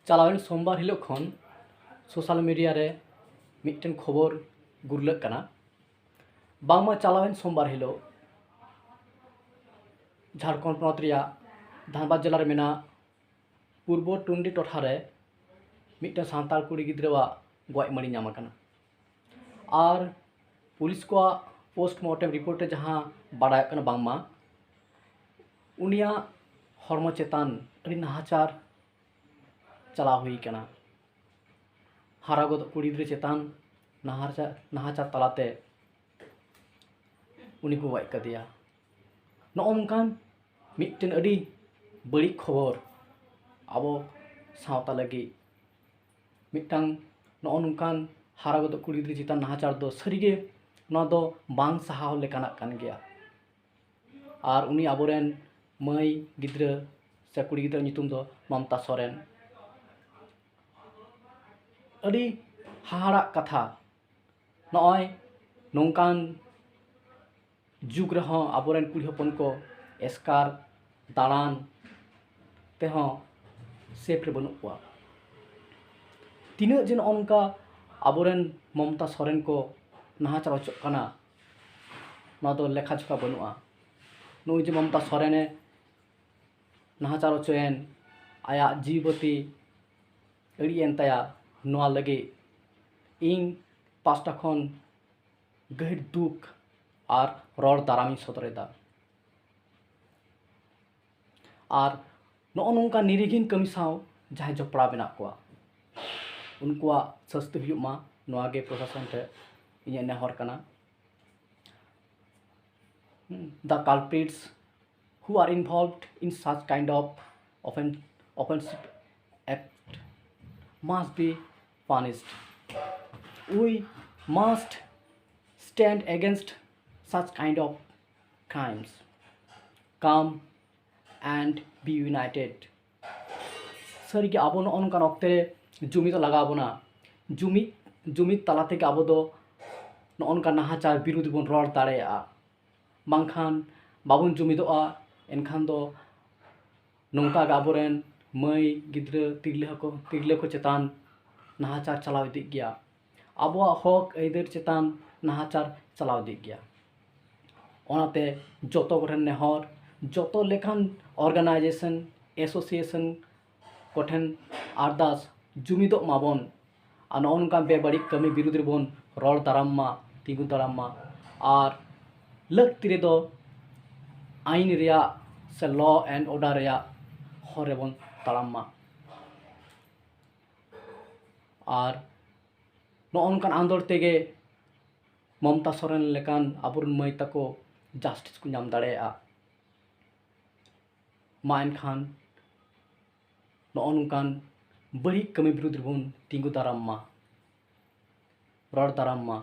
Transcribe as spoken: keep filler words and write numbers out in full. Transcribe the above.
ᱪᱟᱞᱟᱣᱮᱱ ᱥᱳᱢᱵᱟᱨ ᱦᱤᱞᱳᱜ ᱠᱷᱚᱱ ᱥᱳᱥᱟᱞ ᱢᱤᱰᱤᱭᱟ ᱨᱮ ᱢᱤᱫᱴᱮᱱ ᱠᱷᱚᱵᱚᱨ ᱜᱩᱨᱞᱟᱹᱜ ᱠᱟᱱᱟ᱾ ᱵᱟᱝᱢᱟ ᱪᱟᱞᱟᱣᱮᱱ ᱥᱳᱢᱵᱟᱨ ᱦᱤᱞᱳᱜ ᱡᱷᱟᱲᱠᱷᱚᱸᱰ ᱯᱚᱱᱚᱛ ᱨᱮᱭᱟᱜ ᱫᱷᱟᱱᱵᱟᱫᱽ ᱡᱮᱞᱟ ᱨᱮ ᱢᱮᱱᱟᱜ ᱯᱩᱨᱵᱚ ᱴᱩᱱᱰᱤ ᱴᱚᱴᱷᱟ ᱨᱮ ᱢᱤᱫᱴᱮᱱ ᱥᱟᱱᱛᱟᱲ ᱠᱩᱲᱤ ᱜᱤᱫᱽᱨᱟᱹᱣᱟᱜ ᱜᱚᱡ ᱢᱟᱹᱲᱤ ᱧᱟᱢ ᱟᱠᱟᱱᱟ᱾ ᱟᱨ ᱯᱩᱞᱤᱥ ᱠᱚᱣᱟᱜ ᱯᱳᱥᱴᱢᱚᱨᱴᱮᱢ ᱨᱤᱯᱳᱨᱴ ᱨᱮ ᱡᱟᱦᱟᱸ ᱵᱟᱲᱟᱭᱚᱜ ᱠᱟᱱᱟ, ᱵᱟᱝᱢᱟ ᱩᱱᱤᱭᱟᱜ ᱦᱚᱲᱢᱚ ᱪᱮᱛᱟᱱ ᱟᱹᱰᱤ ᱱᱟᱦᱟᱪᱟᱨ ᱪᱟᱞᱟᱣ ᱦᱩᱭ ᱠᱟᱱᱟ᱾ ᱦᱟᱨᱟ ᱜᱚᱫᱚᱜ ᱠᱩᱲᱤ ᱜᱤᱫᱽᱨᱟᱹ ᱪᱮᱛᱟᱱ ᱱᱟᱦᱟᱪᱟᱨ, ᱱᱟᱦᱟᱪᱟᱨ ᱛᱟᱞᱟᱛᱮ ᱩᱱᱤ ᱠᱚ ᱜᱚᱡ ᱠᱟᱫᱮᱭᱟ᱾ ᱱᱚᱜᱼᱚ ᱱᱚᱝᱠᱟᱱ ᱢᱤᱫᱴᱮᱱ ᱟᱹᱰᱤ ᱵᱟᱹᱲᱤᱡ ᱠᱷᱚᱵᱚᱨ ᱟᱵᱚ ᱥᱟᱶᱛᱟ ᱞᱟᱹᱜᱤᱫ᱾ ᱢᱤᱫᱴᱟᱝ ᱱᱚᱜᱼᱚ ᱱᱚᱝᱠᱟᱱ ᱦᱟᱨᱟ ᱜᱚᱫᱚᱜ ᱠᱩᱲᱤ ᱜᱤᱫᱽᱨᱟᱹ ᱪᱮᱛᱟᱱ ᱱᱟᱦᱟᱪᱟᱨ ᱫᱚ ᱥᱟᱹᱨᱤᱜᱮ ᱱᱚᱣᱟ ᱫᱚ ᱵᱟᱝ ᱥᱟᱦᱟᱣ ᱞᱮᱠᱟᱱᱟᱜ ᱠᱟᱱ ᱜᱮᱭᱟ᱾ ᱟᱨ ᱩᱱᱤ ᱟᱵᱚᱨᱮᱱ ᱢᱟᱹᱭ ᱜᱤᱫᱽᱨᱟᱹ ᱥᱮ ᱠᱩᱲᱤ ᱜᱤᱫᱽᱨᱟᱹ ᱧᱩᱛᱩᱢ ᱫᱚ ᱢᱚᱢᱛᱟ ᱥᱚᱨᱮᱱ᱾ ᱟᱹᱰᱤ ᱦᱟᱦᱟᱲᱟᱜ ᱠᱟᱛᱷᱟ, ᱱᱚᱜᱼᱚᱭ ᱱᱚᱝᱠᱟᱱ ᱡᱩᱜᱽ ᱨᱮᱦᱚᱸ ᱟᱵᱚᱨᱮᱱ ᱠᱩᱲᱤ ᱦᱚᱯᱚᱱ ᱠᱚ ᱮᱥᱠᱟᱨ ᱫᱟᱬᱟᱱ ᱛᱮᱦᱚᱸ ᱥᱮᱯ ᱨᱮ ᱵᱟᱹᱱᱩᱜ ᱠᱚᱣᱟ᱾ ᱛᱤᱱᱟᱹᱜ ᱡᱮ ᱱᱚᱜᱼᱚ ᱱᱚᱝᱠᱟ ᱟᱵᱚᱨᱮᱱ ᱢᱚᱢᱛᱟ ᱥᱚᱨᱮᱱ ᱠᱚ ᱱᱟᱦᱟᱪᱟᱨ ᱦᱚᱪᱚᱜ ᱠᱟᱱᱟ, ᱱᱚᱣᱟ ᱫᱚ ᱞᱮᱠᱷᱟ ᱡᱚᱠᱷᱟ ᱵᱟᱹᱱᱩᱜᱼᱟ᱾ ᱱᱩᱭ ᱡᱮ ᱢᱚᱢᱛᱟ ᱥᱚᱨᱮᱱᱮ ᱱᱟᱦᱟᱪᱟᱨ ᱦᱚᱪᱚᱭᱮᱱ, ᱟᱭᱟᱜ ᱡᱤᱣᱤ ᱵᱟᱹᱛᱤ ᱟᱹᱲᱤᱡ ᱮᱱ ᱛᱟᱭᱟ, ᱱᱚᱣᱟ ᱞᱟᱹᱜᱤᱫ ᱤᱧ ᱯᱟᱥᱴᱟ ᱠᱷᱚᱱ ᱜᱟᱹᱦᱤᱨ ᱫᱩᱠ ᱟᱨ ᱨᱚᱲ ᱫᱟᱨᱟᱢᱤᱧ ᱥᱚᱫᱚᱨᱮᱫᱟ᱾ ᱟᱨ ᱱᱚᱜᱼᱚ ᱱᱚᱝᱠᱟ ᱱᱤᱨᱤᱦᱤᱱ ᱠᱟᱹᱢᱤ ᱥᱟᱶ ᱡᱟᱦᱟᱸᱭ ᱡᱚᱯᱲᱟᱣ ᱢᱮᱱᱟᱜ ᱠᱚᱣᱟ, ᱩᱱᱠᱩᱣᱟᱜ ᱥᱟᱹᱥᱛᱤ ᱦᱩᱭᱩᱜ ᱢᱟ, ᱱᱚᱣᱟ ᱜᱮ ᱯᱨᱚᱥᱟᱥᱚᱱ ᱴᱷᱮᱱ ᱤᱧᱟᱹᱜ ᱱᱮᱦᱚᱨ ᱠᱟᱱᱟ᱾ The culprits who are involved in such kind of offen-, offensive act must be punished. We must stand against such kind of crimes. Come and be united. ᱥᱟᱹᱨᱤᱜᱮ ᱟᱵᱚ ᱱᱚᱜᱼᱚ ᱱᱚᱝᱠᱟᱱ ᱚᱠᱛᱮ ᱨᱮ ᱡᱩᱢᱤᱫᱚᱜ ᱞᱟᱜᱟᱣ ᱵᱚᱱᱟ᱾ ᱡᱩᱢᱤᱫ, ᱡᱩᱢᱤᱫ ᱛᱟᱞᱟ ᱛᱮᱜᱮ ᱟᱵᱚ ᱫᱚ ᱱᱚᱜᱼᱚ ᱱᱚᱝᱠᱟ ᱱᱟᱦᱟᱪᱟᱨ ᱵᱤᱨᱩᱫᱷ ᱵᱚᱱ ᱨᱚᱲ ᱫᱟᱲᱮᱭᱟᱜᱼᱟ᱾ ᱵᱟᱝᱠᱷᱟᱱ ᱵᱟᱵᱚᱱ ᱡᱩᱢᱤᱫᱚᱜᱼᱟ, ᱮᱱᱠᱷᱟᱱ ᱫᱚ ᱱᱚᱝᱠᱟ ᱜᱮ ᱟᱵᱚᱨᱮᱱ ᱢᱟᱹᱭ ᱜᱤᱫᱽᱨᱟᱹ ᱛᱤᱨᱞᱟᱹ ᱠᱚ ᱛᱤᱨᱞᱟᱹ ᱠᱚ ᱪᱮᱛᱟᱱ ᱱᱟᱦᱟᱪᱟᱨ ᱪᱟᱞᱟᱣ ᱤᱫᱤᱜ ᱜᱮᱭᱟ᱾ ᱟᱵᱚᱣᱟᱜ ᱦᱚᱠ ᱟᱹᱭᱫᱟᱹᱨ ᱪᱮᱛᱟᱱ ᱱᱟᱦᱟᱪᱟᱨ ᱪᱟᱞᱟᱣ ᱤᱫᱤᱜ ᱜᱮᱭᱟ᱾ ᱚᱱᱟᱛᱮ ᱡᱚᱛᱚ ᱠᱚᱴᱷᱮᱱ ᱱᱮᱦᱚᱨ, ᱡᱚᱛᱚ ᱞᱮᱠᱟᱱ organization, association ᱠᱚᱴᱷᱮᱱ ᱟᱨᱫᱟᱥ, ᱡᱩᱢᱤᱫᱚᱜ ᱢᱟᱵᱚᱱ᱾ ᱟᱨ ᱱᱚᱜᱼᱚ ᱱᱚᱝᱠᱟᱱ ᱵᱮᱵᱟᱹᱲᱤᱡ ᱠᱟᱹᱢᱤ ᱵᱤᱨᱩᱫᱽ ᱨᱮᱵᱚᱱ ᱨᱚᱲ ᱫᱟᱨᱟᱢ ᱢᱟ, ᱛᱤᱸᱜᱩ ᱫᱟᱨᱟᱢ ᱢᱟ᱾ ᱟᱨ ᱞᱟᱹᱠᱛᱤ ᱨᱮᱫᱚ ᱟᱹᱭᱤᱱ ᱨᱮᱭᱟᱜ ᱥᱮ law and order ᱨᱮᱭᱟᱜ ᱦᱚᱨ ᱨᱮᱵᱚᱱ ᱛᱟᱲᱟᱢ ᱢᱟ᱾ ᱟᱨ ᱱᱚᱜᱼᱚ ᱱᱚᱝᱠᱟᱱ ᱟᱸᱫᱳᱲ ᱛᱮᱜᱮ ᱢᱚᱢᱛᱟ ᱥᱚᱨᱮᱱ ᱞᱮᱠᱟᱱ ᱟᱵᱚᱨᱮᱱ ᱢᱟᱹᱭ ᱛᱟᱠᱚ justice ᱠᱚ ᱧᱟᱢ ᱫᱟᱲᱮᱭᱟᱜᱼᱟ᱾ ᱢᱟ ᱮᱱᱠᱷᱟᱱ ᱱᱚᱜᱼᱚ ᱱᱚᱝᱠᱟᱱ ᱵᱟᱹᱲᱤᱡ ᱠᱟᱹᱢᱤ ᱵᱤᱨᱩᱫᱽ ᱨᱮᱵᱚᱱ ᱛᱤᱸᱜᱩ ᱫᱟᱨᱟᱢ ᱢᱟ, ᱨᱚᱲ ᱫᱟᱨᱟᱢ ᱢᱟ᱾